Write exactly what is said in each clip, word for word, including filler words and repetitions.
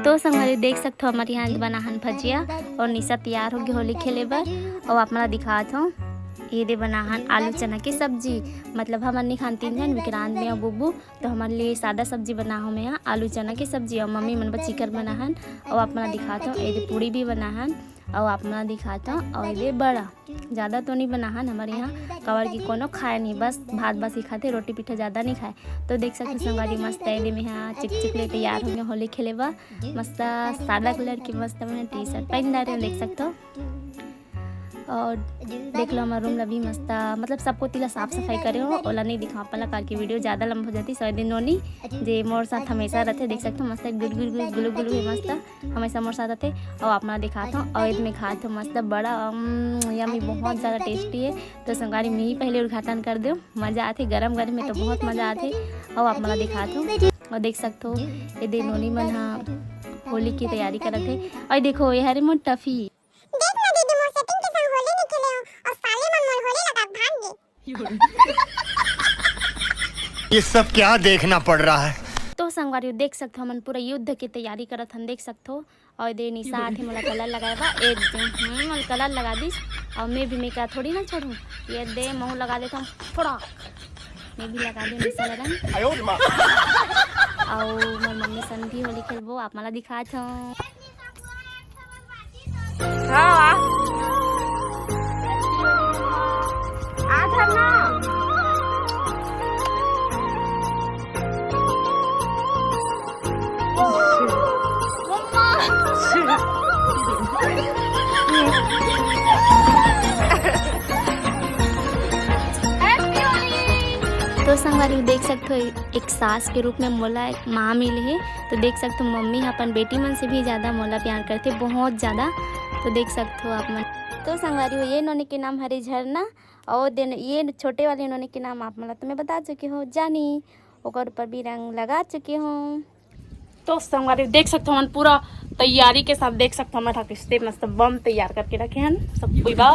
तो संगवारी देख सकथो, हमर यहाँ बनाहन भजिया और निशा तैयार होगे होली खेले बर। और आप मन ला दिखात हूँ, ये दे बनाहन आलू चना के सब्जी। मतलब हमन नहीं खान तीन झन, विक्रांत, मैं और बुबू, तो हमन लिए सादा सब्जी बना हूँ मैं यहाँ, आलू चना के सब्जी, और मम्मी मन बर चिकन बनाहन। और आप मन ला दिखात हूँ, ये दे पूड़ी भी बनाहन, और आप मन ला दिखात हूँ, और ये दे बड़ा। ज़्यादा तो नहीं बनाहन हमर यहाँ, काबर कि कोनो खाए नहीं, बस भात बस ही खाथे, रोटी पीठा ज़्यादा नहीं खाए। तो देख सकथो संगवारी, मस्त एदे में हा चिकचिक ले तैयार हो गए होली खेले बर। मस्त सादा कलर की मस्त मैं टी शर्ट पहन डारे हूँ, देख सकथो। और देख लो, हमर रूम ला भी मस्त, मतलब सब कोती ला साफ सफाई करे हो, ओला नहीं दिखा पाला, काबर कि वीडियो ज़्यादा लंबा हो जाती। सो एदे नोनी जे मोर साथ हमेशा रहते, देख सकथो मस्त गुल गुल गुल गुलू गुलू है मस्त। हमेशा मोर साथ आथे। और आप मन ला दिखात हूँ, और एदे में खात हूँ मस्त बड़ा, अम, यम्मी, बहुत ज़्यादा टेस्टी है। तो संगवारी, मैं ही पहले उद्घाटन कर देव, मज़ा आथे गरम गरम में, तो बहुत मज़ा आथे। और आप मन ला दिखात हूँ, और देख सकथो, एदे नोनी मन हा होली की तैयारी करत हे। और देखो, ये हरे मोर टफी। देख ना दीदी, मोर सेटिंग के संग होली नहीं खेले हो, और साले मन मोर होली लगा के भाग गए। ये सब क्या देखना पड़ रहा है? तो संगवारी, देख सकथो, हमन पूरा युद्ध की तैयारी करत हन, देख सकथो। और दे निशा आथे मोला कलर लगाए बा, ए दे, हम्म, मोला कलर लगा दिस। और मैं भी, मैं का थोड़ी ना छोड़ूं, ये दे महू लगा देता हूँ, फड़ाक, मैं भी लगा दे निशा ला रंग। और मोर मम्मी सन भी होली खेलबो, आप मन ला दिखात हूँ। हाँ। आ जा ना। तो संगवारी, देख सकथो, एक सास के रूप में मोला एक माँ मिले हे। तो देख सकथो, मम्मी ह अपन बेटी मन से भी ज़्यादा मोला प्यार करथे, बहुत ज़्यादा। तो देख सकथो आप मन। तो संगवारी हो, ये नोनी के नाम हरे झरना, और देन ये छोटे वाले नोनी के नाम आप मन ला तो मैं बता चुकी हूँ, जानी, ओकर ऊपर भी रंग लगा चुकी हूँ। तो संगवारी देख सकथो, हमन पूरा तैयारी के साथ, देख सकथो, हमर ठाकुर से मस्त बम तैयार करके रखे हन सब कोई बा।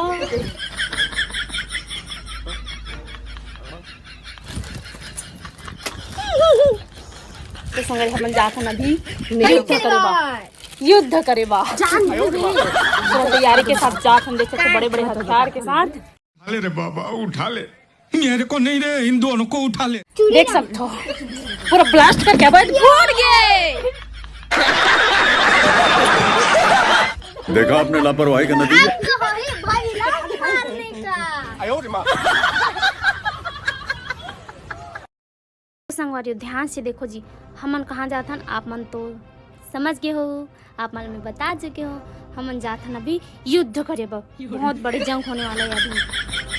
तो संगवारी, हमन जात हन अभी युद्ध करे बा, युद्ध करे बा। पूरा तैयारी के साथ जात हन, देख सकथो, बड़े बड़े हथियार के साथ। उठा ले रे बाबा, उठा ले। मेरे को नहीं रे, इन दोनों को उठा ले। देख सकथो, पूरा ब्लास्ट करके अब फूट गए। देखा आपने लापरवाही का नतीजा। संगवारी, ध्यान से देखो जी, हमन कहाँ जाथन, आप मन तो समझ गए हो, आप मन मैं बता चुके हो। हमन जाथन अभी युद्ध करे बर, बहुत बड़े जंग होने वाला है अभी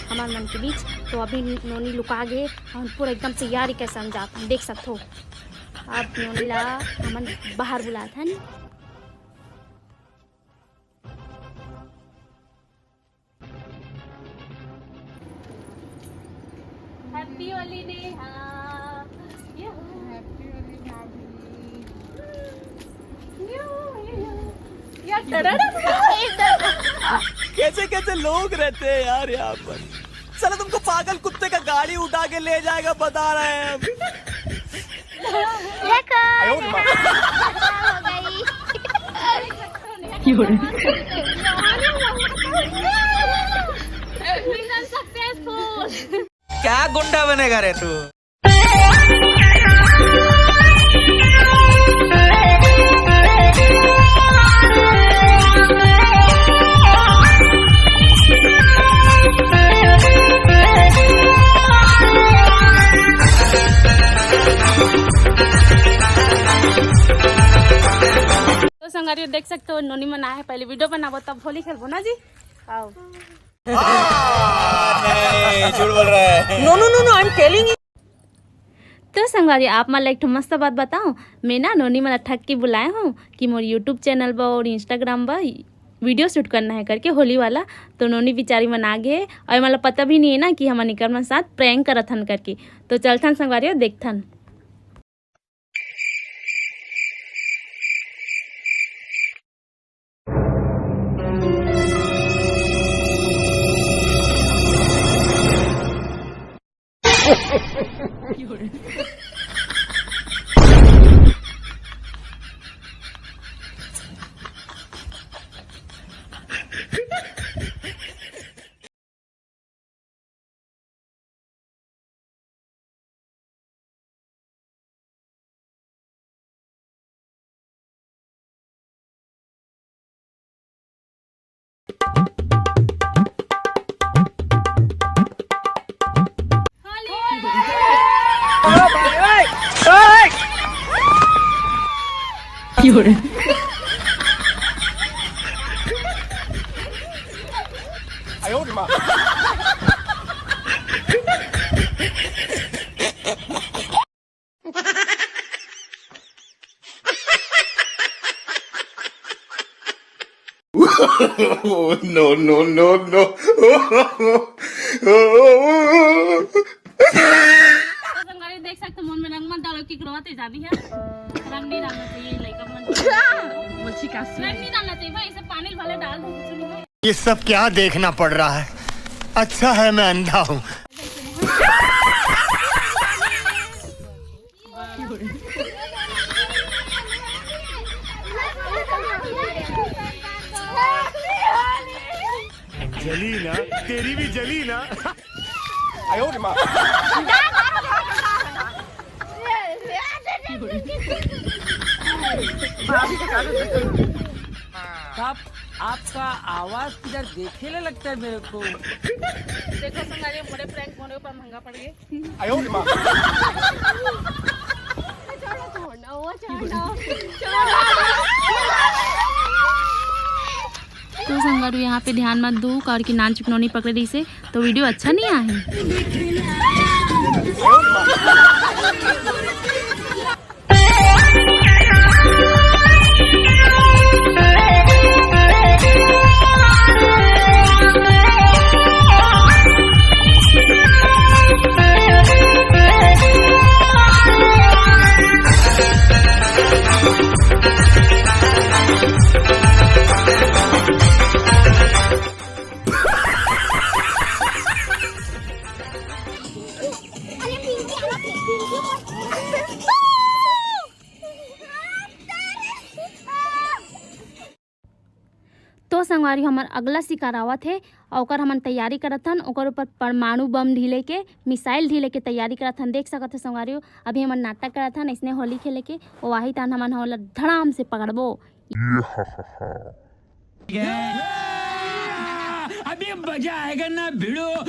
हमर मन के बीच। तो अभी नोनी लुका गए, हम पूरा एकदम तैयारी के संग जाथन, देख सकथो। अब नोनी ला हमन बाहर बुलाथन। हैप्पी होली नेहा। Happy होली भाभी। यार, कैसे कैसे लोग रहते हैं यार यहाँ पर। साला तुमको पागल कुत्ते का गाड़ी उठा के ले जाएगा, बता रहे हैं हम। देखो। क्या गुंडा बनेगा रे तू? तो संगवारी देख सकते हो, नोनी मन आए हैं, पहले वीडियो बनाबो तब होली खेलबो ना जी। आओ। नहीं, झूठ बोल रहा है। No, no, no, no, I'm telling you। तो संगवारी, आप मन ला एक ठो मस्त बात बताओ, मैं ना नोनी मन ला ठग के बुलाए हूँ कि मोर YouTube चैनल बर और Instagram बर वीडियो शूट करना है करके होली वाला। तो नोनी बिचारी मन आ गए और मतलब पता भी नहीं है ना कि हमन इकर मन साथ प्रैंक करत हन करके। तो चलथन संगवारी, देखथन। No, no, no, no। संगवारी देख सकते, मन में रंग मत डालो, की करवाते जानी है। रंग नहीं डालना चाहिए लड़का मन। बोलछी काशी। रंग नहीं डालना चाहिए भाई, इसे पानी भले डाल दो, कुछ नहीं है। ये सब क्या देखना पड़ रहा है? अच्छा है मैं अंधा हूँ। जली ना, तेरी भी जली ना। साहब, आपका आवाज किधर देखे ले लगता है मेरे को। देखो संगवारी, मोरे प्रैंक होने पर महंगा पड़ गए। तो संगवारी, यहाँ पे ध्यान मत दू, काबर कि नान चिकनौनी पकड़े रहिसे, तो वीडियो अच्छा नहीं आहे। तो संगवारी, हमर अगला शिकार आवत हे, अउ ओकर हमन तैयारी करत हन। ओकर ऊपर परमाणु बम ढीले के, मिसाइल ढीले के तैयारी करत हन। देख सकत हो संगवारी, अभी हमन नाटक करत हन, इसने होली खेले के, वो आही तान हमन ओला धड़ाम से पकड़बो। अभी मजा आएगा ना भिड़ो।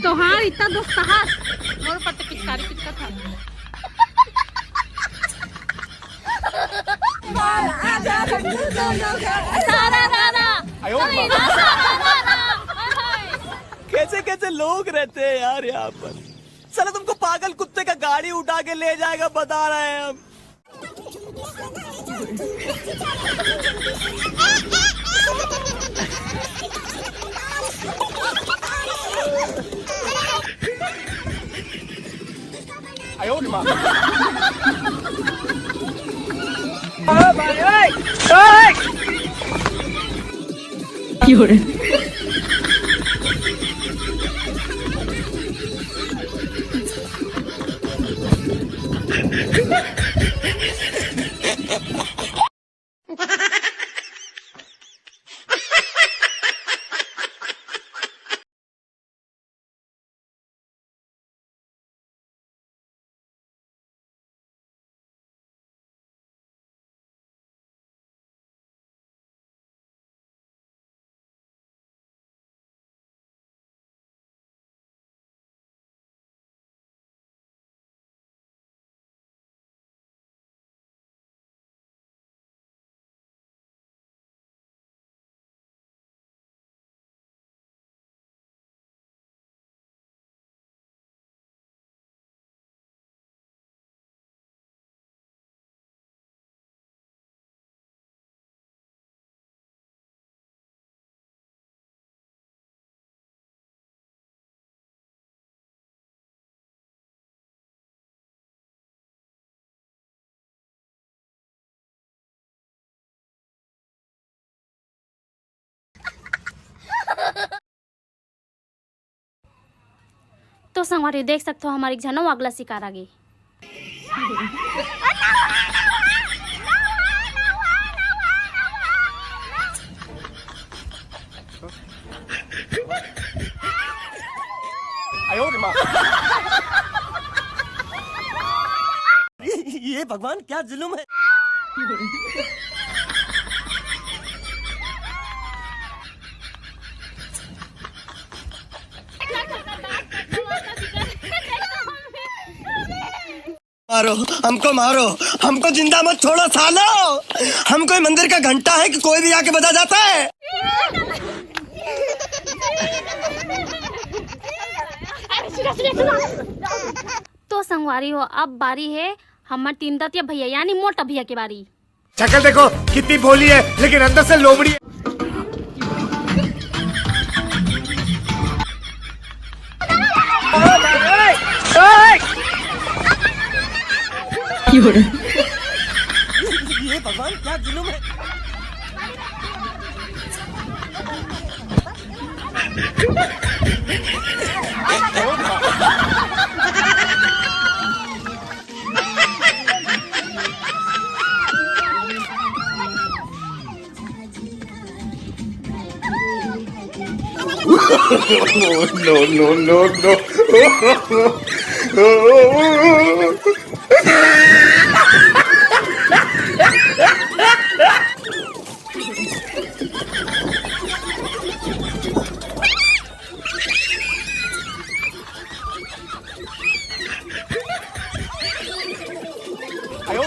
तोहार इतना दोस्त कहाँ? मोर ऊपर तो पिचकारी पिचका था। सारा रारा। सारा रारा। कैसे कैसे लोग रहते हैं यार यहाँ पर। साला तुमको पागल कुत्ते का गाड़ी उठा के ले जाएगा, बता रहे हैं हम। तो संगवारी देख सकथो, हमर एक झन अउ अगला शिकार आगे। ये भगवान, क्या जुल्म है। मारो, हमको मारो, हमको जिंदा मत छोड़ो सालो। हम कोई मंदिर का घंटा है कि कोई भी आके बजा जाता है? तो संगवारी हो, अब बारी है हमर तीन दंतिया भैया यानी मोटा भैया के बारी। शक्ल देखो कितनी भोली है, लेकिन अंदर से लोमड़ी है। ये भगवान, क्या जुल्म है। No, no, no, no.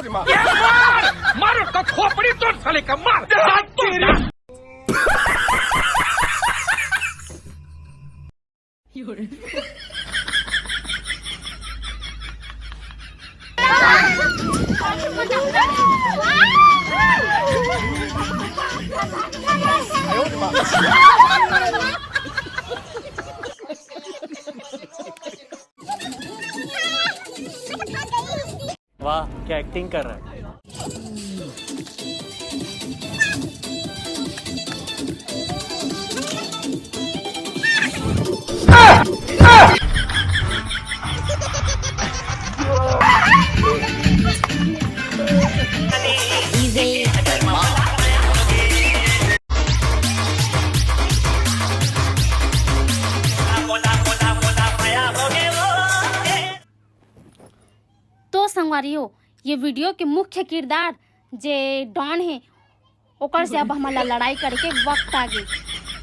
मार, मार उसका खोपड़ी तोड़ साले का, मार। वाह, क्या एक्टिंग कर रहा है। तो संगवारी हो, ये वीडियो के मुख्य किरदार जे डॉन हे, ओकर से अब हमन ला लड़ाई करे के वक्त आ गे।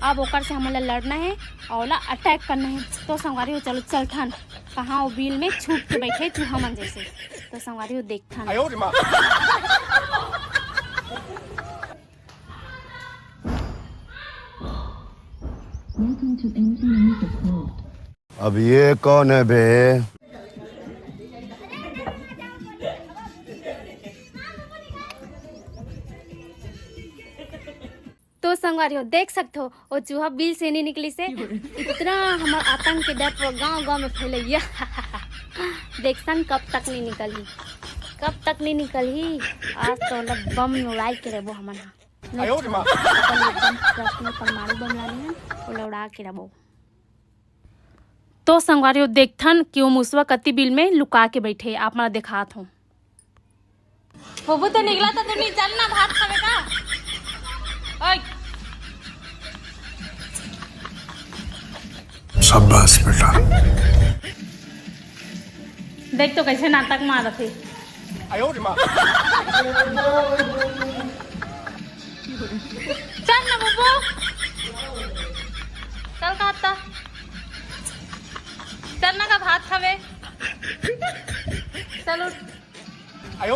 अब ओकर से हमन ला लड़ना हे अउ ओला अटैक करना हे। तो संगवारी हो, चलो चलथन, कहाँ वो बिल में छुप के बैठे चूहा मन जैसे। तो संगवारी हो, देखथन। Welcome to N C N support. अब ये कौन है बे? तो संगवारी हो, देख सकथो, वो चूहा बिल से नहीं निकलिस हे। इतना हमर आतंक के डर पूरा गांव-गांव में फैलइया। देखथन कब तक नहीं निकलही, कब तक नहीं निकलही। आज तो ओला बम उड़ाई के रहबो हमन हा। नहीं छोड़ो, ओकर एकदम personal परमाणु बम लाने हन, ओला उड़ा के रहबो। तो संगवारी हो, देखथन कि वो मुसवा कति बिल में लुका के बैठे, आप मन ला देखात हों। बुबू, तो निकला था, तू नहीं चल ना, भात खावे का? ओए। शाबाश बेटा। देख तो कैसे नाटक मारत हे। चल ना बब्बू, चल कहता, चल ना का भात खावे, चल उठ। ए,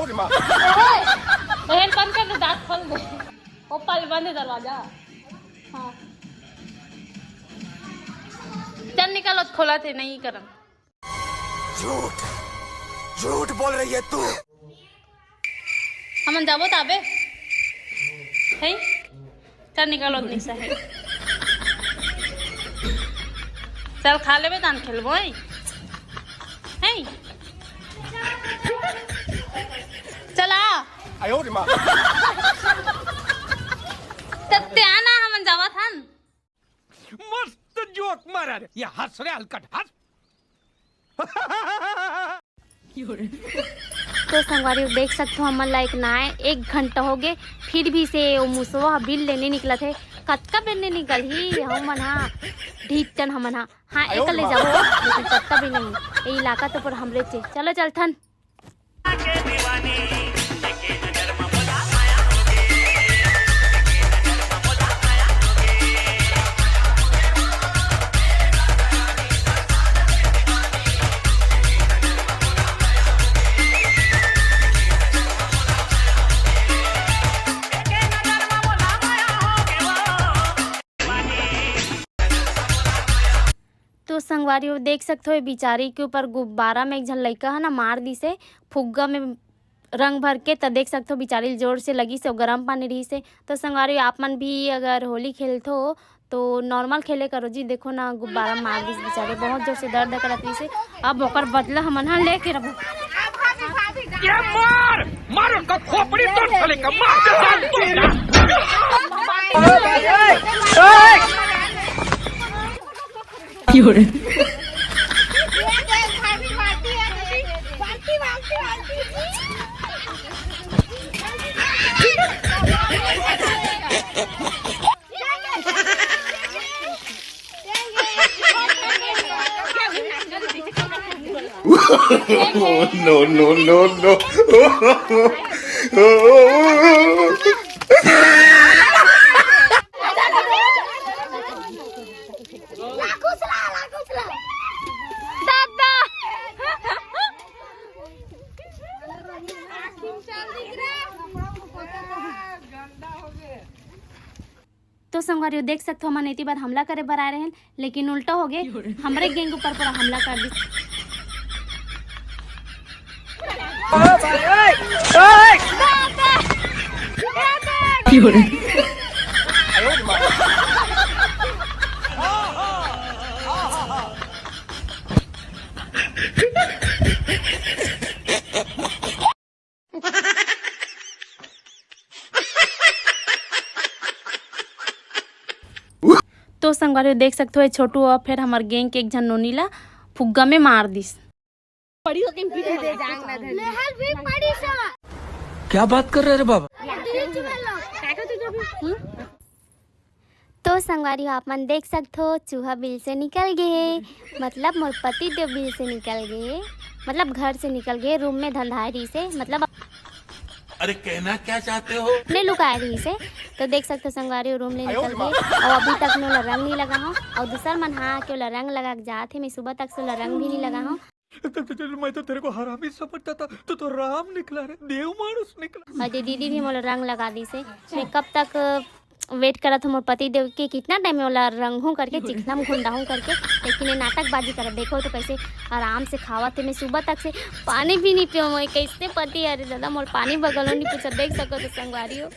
बहन बंद कर दे, दांत खोल दे। ओपा ले बंद है दरवाजा। हाँ। चल निकल, खोला थे नहीं करम। झूठ, झूठ बोल रही है तू। हमन जाबो ताबे। हैं? चल निकल, ओतनी सहे। चल खा लेबे, तान खेलबो, हैं? हैं? चल आ। तब ते आना, हमन जावत हन। मस्त जोक मारा रे। ये हंस रे हलकट, हंस। तो संगवारी हो, देख सकथो, हमन ला एक ना आए, एक घंटा हो गे, फिर भी से वो मुसवा ह बिल लेने निकलत हे। कतका बेर ले निकलही हमन हा, ढीठ टन हमन हा। हाँ, एक ले जाबो, लेकिन कतका भी नहीं। ये इलाका तो पूरा हमरे चे। चलो चलथन। तो संगवारी हो, देख सकथो, ये बिचारी के ऊपर गुब्बारा में एक झन लइका ह ना मार दिसे फुग्गा में रंग भर के। त देख सकथो, बिचारी ल जोर से लगिस हे, गरम पानी रहिस हे। तो संगवारी हो, आप मन भी अगर होली खेलथो तो नॉर्मल खेले करो जी। देखो ना, गुब्बारा मार दिस बिचारी, बहुत जोर से दर्द करत रहिस हे। अब ओकर बदला हमन ह लेके रहबो। ये मार, मार उनका खोपड़ी तोड़ साले का, मार के साथ तोड़। No, no, no, no। तो संगवारी हो, देख सकथो, हमन एती बर हमला करे बर आए रहेन, लेकिन उल्टा हो गे, हमरे गैंग ऊपर पूरा हमला कर दिस। तो संगवारी हो, देख सकथो, ये छोटू अउ फेर हमर गैंग के एक झन नोनी ला फुग्गा में मार दिस। पड़ी हो के पीछे ले हल भी पड़ी सा। क्या बात कर रहे रे बाबा? तो संगवारी हो, आप मन देख सकथो, चूहा बिल से निकल गे हे, मतलब मोर पति देव बिल से निकल गे हे, मतलब घर से निकल गे, रूम में धंधारी से, मतलब अरे कहना क्या चाहते हो? ने लुकाए रही से। तो देख सकथो संगवारी हो, रूम ले निकल गे, अउ अभी तक मैं ओला रंग नहीं लगा हूँ, अउ दूसर मन हा के ओला रंग लगा के जात हे। मैं सुबह तक से ओला रंग भी नहीं लगा हूँ। तो, तो, तो, मैं तो तेरे को हरामी समझता था, तू तो राम निकला रे, देव मानुष निकला। अउ दीदी भी मोला रंग लगा दिस हे। मैं कब तक वेट करत हूँ मोर पति देव के, कितना टाइम ओला रंगहूँ करके, चिखला में घुंडाहूँ करके, लेकिन ये नाटकबाजी करत। देखो तो कैसे आराम से खावत हे। मैं सुबह तक से पानी भी नहीं पियो, मैं कैसे पति, अरे दादा, मोर पानी बगलो नहीं पूछा। देख सको तो संगवारी हो,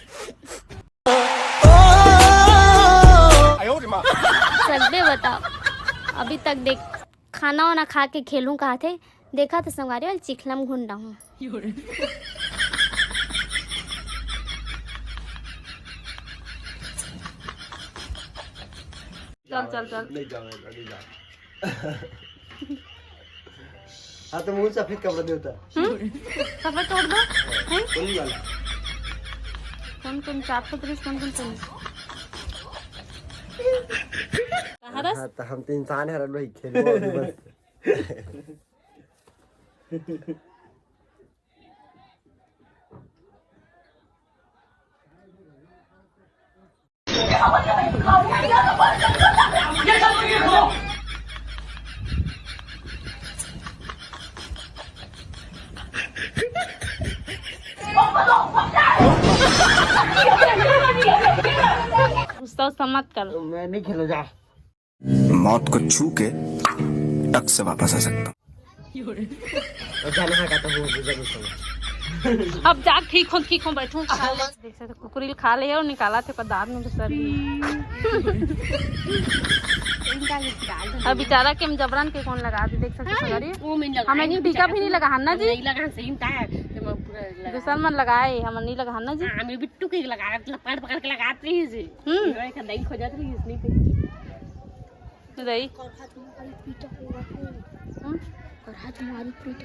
सबे बताओ, अभी तक देख खाना वाना खा के खेलूं कहा थे, देखा तो संगवारी वाल चिखला में घुंडाहूँ। चल, चल, चल। नहीं जाओ, नहीं जाओ। हाँ, तो मुझे सफेद कपड़ा देता। हम्म? सफेद छोड़ दो। हैं? कौन वाला? कौन, कौन चार सौ तीस, कौन, कौन, कौन? कहाँ रस? हाँ, तो हम तो इंसान है, रलो ही खेलबो अभी बस। गुस्सा उस्सा मत कर। मैं नहीं खेलूं, जा। मौत को छू के टक से वापस आ सकता हूँ। अब जाना है, कहता हूँ, मुझे नहीं समझ। अब जा, ठीक हो, ठीक हो, बैठो, खा ले। देख सकते, कुकुरी खा ले और निकाला थे, ओकर दांत में घुसर गई। अब बेचारा के हम जबरन के कौन लगा दे, देख सकते, हाँ, सगरी। वो मैं लगा हम नहीं, एक टीका भी नहीं लगा, है ना जी? नहीं लगा, सही में था, तो मैं पूरा लगा दूसर मन लगाए, हम नहीं लगा, है ना जी? हाँ, मैं बिट्टू के लगा, लपड़ पकड़ के लगाते ही जी। हम्म। मैं एक दही खो जाती है, इसलिए तो। तो दही। हम्म? हाथ मारी पीठ।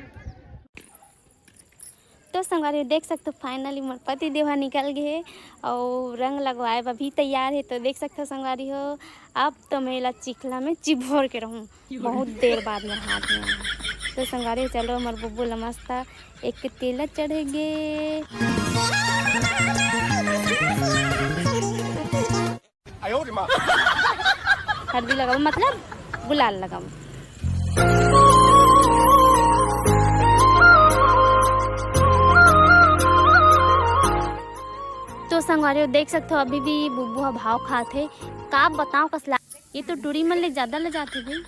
तो संगवारी हो, देख सकथो, finally मोर पति देव ह निकल गे हे अउ रंग लगवाए बर भी तैयार हे। तो देख सकथो संगवारी हो, अब तो मैं एला चिखला में चिभोर के रहूं, बहुत देर बाद मोर हाथ में आए। तो संगवारी हो, चलो मोर बुब्बू ल मस्त एक तेला चढ़े गे। हल्दी लगाबो मतलब गुलाल लगाबो। तो संगवारी हो, देख सकथो, अभी भी बुब्बू ह भाव खात हे। का बताओ कस ला, ये तो टूरी मन ले ज्यादा ले जाथे भाई।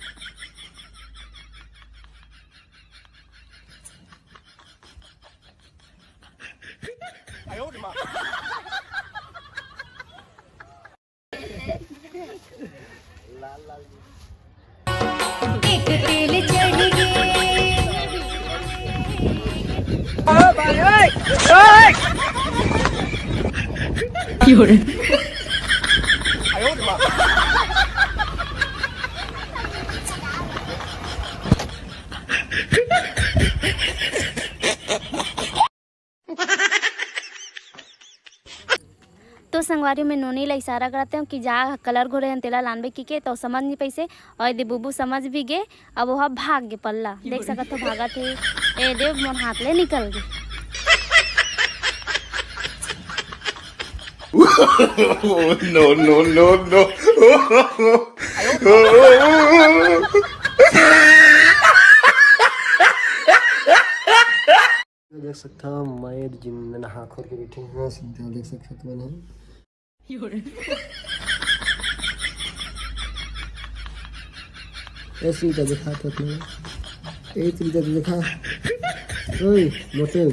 एक तेल चढ़ गे। तो संगवारी, मैं नोनी ला इशारा करत हूँ कि जा, कलर घोरे हन, तेला लानबे की के, तो समझ नहीं पैसे। और दे बुबू समझ भी गे, अब वो भाग गे पल्ला। देख सकत हो, भागत हे। ए दे, मोर हाथ ले निकल गे। No, no, no, no। देख सकत हो, मैं जिन नहा खोर के बैठे हैं, सीधा देख सकत हो तुमन। ए सुनीता, देखा तो अपने। ए सुनीता, तू देखा। ओए, मोटे।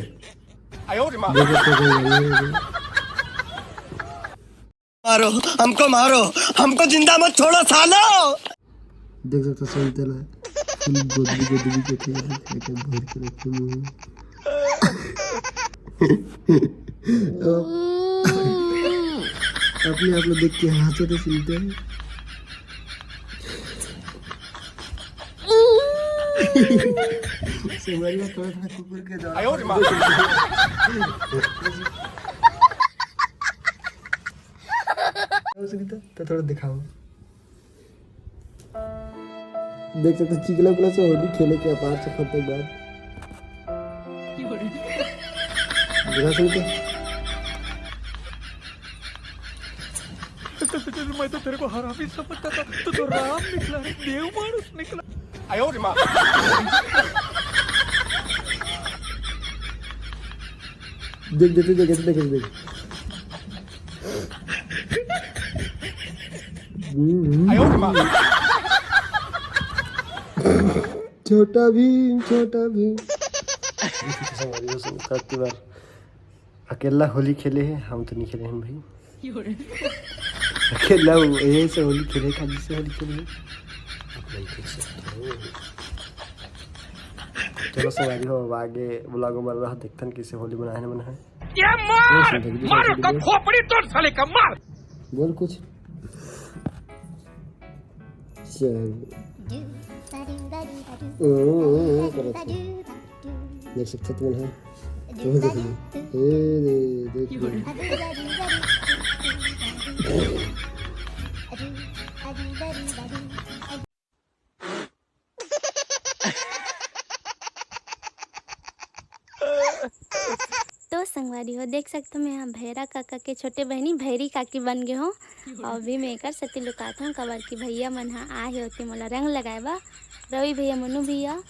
देखो तो कोई नहीं है। मारो, हमको मारो, हमको जिंदा मत छोड़ो सालो। देख सकता सुनते ना, फुल गोदली गोदली के थे, एकदम भर के रखे हुए हैं। अपने आप को देख के हंसे तो सुनते हैं। सुमरिया थोड़ा थोड़ा कुकुर के दौरा। आयो रे माँ। सुनीता, तो थोड़ा दिखाओ। देख सकते, चिकला उकला से होली खेले के अपार सफर तक बात। देखा सुन के। मैं तो तेरे को हरामी समझता था, तू तो राम निकला रे, देव मानुष निकला। आयो रे माँ। देख, देख, देख, देख, देख, देख। छोटा भीम, छोटा भीम। संगवारी हो, सब काकी बार अकेला होली खेले हे, हम तो नहीं खेले हैं भाई। अकेला वो ये से होली खेले, खाली से होली खेले। आप नहीं खेल सकते हो। चलो संगवारी हो, अब आगे vlog में रह, देखतन कैसे होली मनाए ना मनाए। ये मार! मारो का खोपड़ी तोड़ साले का, मार! बोल कुछ। चल। ओ, ओ, ओ, करत हे। देख सकते तुमन ह। तुमन देख लो। ए, दे, देख लो। तो संगवारी हो, देख सकथो, मैं यहाँ भैरा काका के छोटे बहनी भैरी काकी बन गे हो। अउ अभी मैं एकर सेती लुकात हूँ, काबर कि भैया मन ह आए हे ओती मोला रंग लगाए बर। रवि भैया, मनु भैया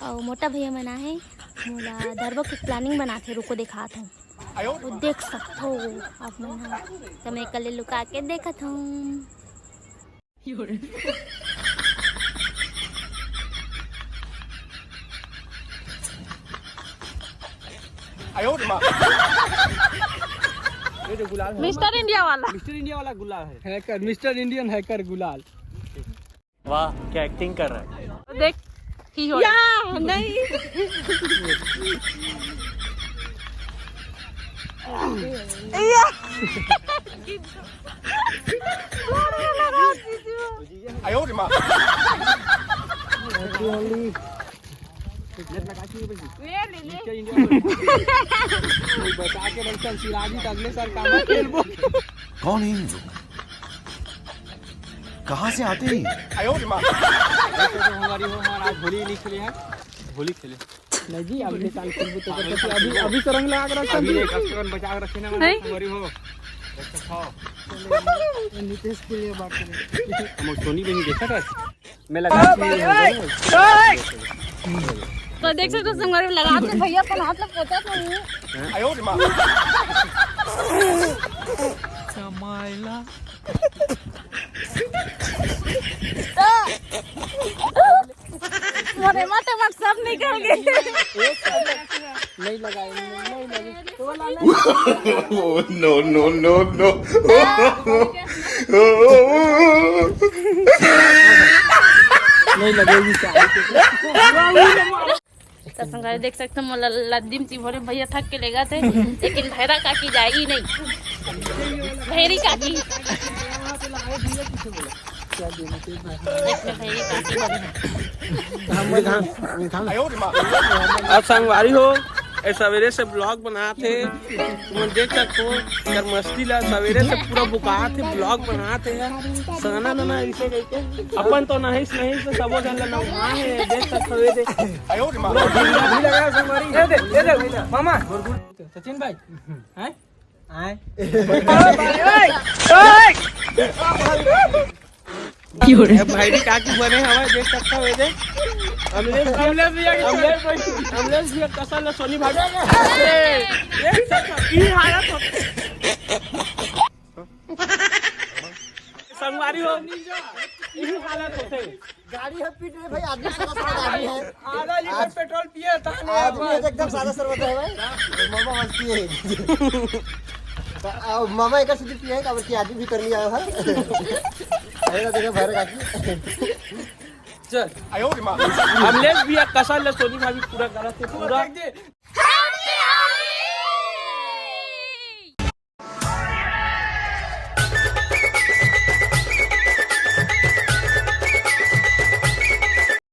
अउ मोटा भैया मन आए हे, मोला धरबो के planning बनात हे। रुको, देखात हूँ। वो देख सकथो आप मन ह, त मैं एकर ले लुका के देखत हूँ। आयो रे माँ। ये जो गुलाल है, मिस्टर इंडिया वाला। मिस्टर इंडिया वाला गुलाल है। हैकर, मिस्टर इंडियन हैकर गुलाल। वाह, क्या एक्टिंग कर रहा है। देख, की हो या, नहीं। या। आयो रे माँ। Happy Holi। ले, ले। बचा के रख, सिराजी त अगले साल काम खेलबो। कौन है ये लोग? कहाँ से आते हैं? आयो रे माँ। हमारी हो, हमारा आज होली नहीं खेले हैं, होली खेले। नहीं जी, अगले साल खेलबो तो करके अभी, अभी तो रंग लगा के रखा अभी जी। एक हफ्ते बचा के रखे ना, नहीं। हमारी हो। अच्छा, खाओ। नितेश के लिए बात करें। हम सोनी बहन देखा था। मैं लगा तो देख सकते हो, संगवारी लगा तो भैया अपन हाथ में पोता तो नहीं। आयो रे माँ। समाइला। तो मोरे माथे में सब निकल गए। नहीं लगाए, नहीं लगे। Oh, no, no, no, no। नहीं लगेगी क्या? तो संगवारी देख सकते हो, मोला लद्दी म चिभोरे भैया थक के लेगा थे, लेकिन भैरा काकी जाई नहीं। भैरी काकी। देख ले भैरी काकी बनी। अब संगवारी हो, ए सवेरे से vlog बनात हे, तुमन देख सकत हो, एकर मस्ती ला सवेरे से पूरा बुकात हे, vlog बनात हे यार। सना नना इसे कहिके, अपन तो नहिस नहिस तो सबो झन ला नवा हे, देख सकत हो ये दे। अभी लगा संगवारी। ये दे, ये दे, मामा। सचिन भाई, हैं? आए। क्यों रे? ए, भैरी काकी बने हवय, देख सकत हो, ये दे। अमलेश भैया, अमलेश भैया, अमलेश भैया कसन ल सोनी भाभी। ए, देख सकत हो, ई हालत होथे। संगवारी हो, ई हालत होथे। गाड़ी है पीट रहे भाई, आदमी सारा सारा आदमी है। आधा लीटर पेट्रोल पिए था ने आदमी है तो एकदम सादा सरबत है भाई। मामा मत पिए। तो, आ, मामा एक सीधी पिए, काबर कि आदमी भी करनी आया है। अरे देखो भैरा काकी। चल। अमलेश भैया कसन ल सोनी भाभी पूरा करत हे, पूरा।